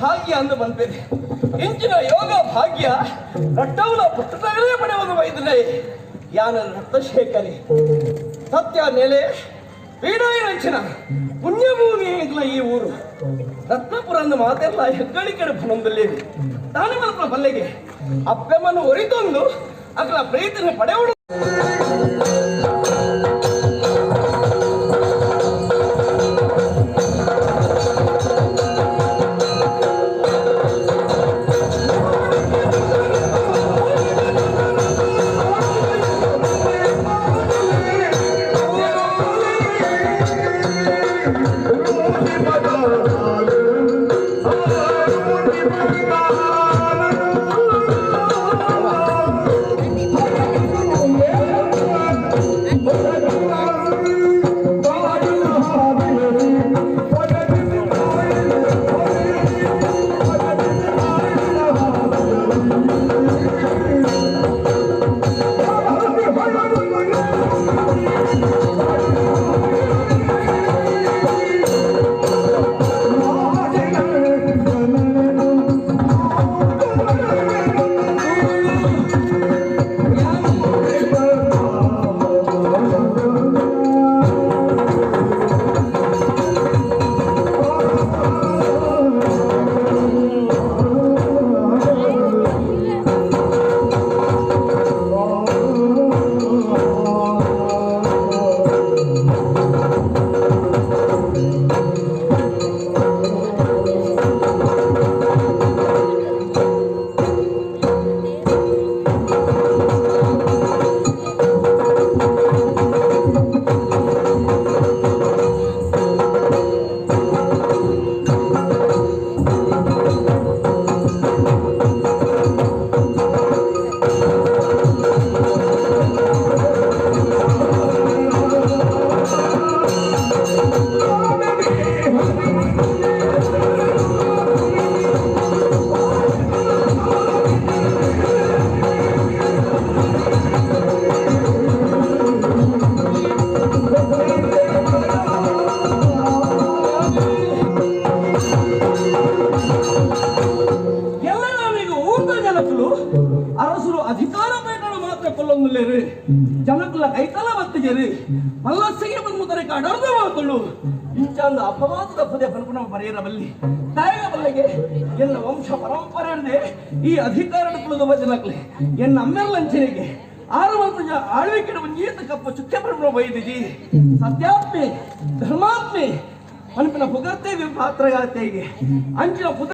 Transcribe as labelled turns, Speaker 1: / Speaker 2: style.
Speaker 1: ಭಾಗ್ಯ ಅಂದು ಬಂದಿದೆ. ಇಂಚಿನ ಯೋಗ ಭಾಗ್ಯ ರಟ್ಟವನ ಪುಟ್ಟದಾಗಲೇ ಪಡೆಯುವುದು ವೈದ್ಯನೇ ಯಾನ ರಕ್ತಶೇಖರಿ ಸತ್ಯ ನೆಲೆ ಪೀಡಾಯಿನಂಚಿನ ಪುಣ್ಯಭೂಮಿ ಇಲ್ಲ ಈ ಊರು ರತ್ನಪುರ ಅಂದು ಮಾತೆಲ್ಲ ಹೆಗ್ಗಳಿಕೆಡೆ ಬನೊಂದಲ್ಲಿ ತಾನು ಮಲ್ಪನ ಬಲ್ಲೆಗೆ ಅಪ್ಪೆಮ್ಮನ್ನು ಒರಿತೊಂದು ಅಗಲ ಪ್ರೀತಿನ ಪಡೆಯುವುದು. ಕುಲ್ಲೊಂದುಲ್ಲೆರ್. ಜನಕುಲ ಕೈತಲ ಬತ್ತಿಜೆರ್. ಮಲ್ಲಸ್ಸಿಗೆ ಬಂದು ಅಡರ್ದ ಮಾತುಳು ಇಂಚಾಂದ ಅಪವಾದದ ಪುದೆ ಪನ್ಪುನ ಬರೆಯರ ಬಲ್ಲಿ ತಾಯಗ ಬಲ್ಲಿಗೆ. ಎನ್ನ ವಂಶ ಪರಂಪರೆ ಈ ಅಧಿಕಾರ ಕುಲದ ಬಜನಕ್ಲೆ ಎನ್ನ ಅಮ್ಮೆರ್ಲಂಚನೆಗೆ ಆರು ವರ್ಷ ಆಳ್ವಿಕೆ ಒಂಜೀತ ಕಪ್ಪು ಚುಕ್ಕೆ ಪನ್ಪುನ ಬೈದಿಜಿ. ಸತ್ಯಾತ್ಮೆ ಧರ್ಮಾತ್ಮೆ ಪನ್ಪಿನ ಪುಗರ್ತೆ ಪಾತ್ರಗಾತೆಗೆ ಅಂಚಿನ ಪುದ.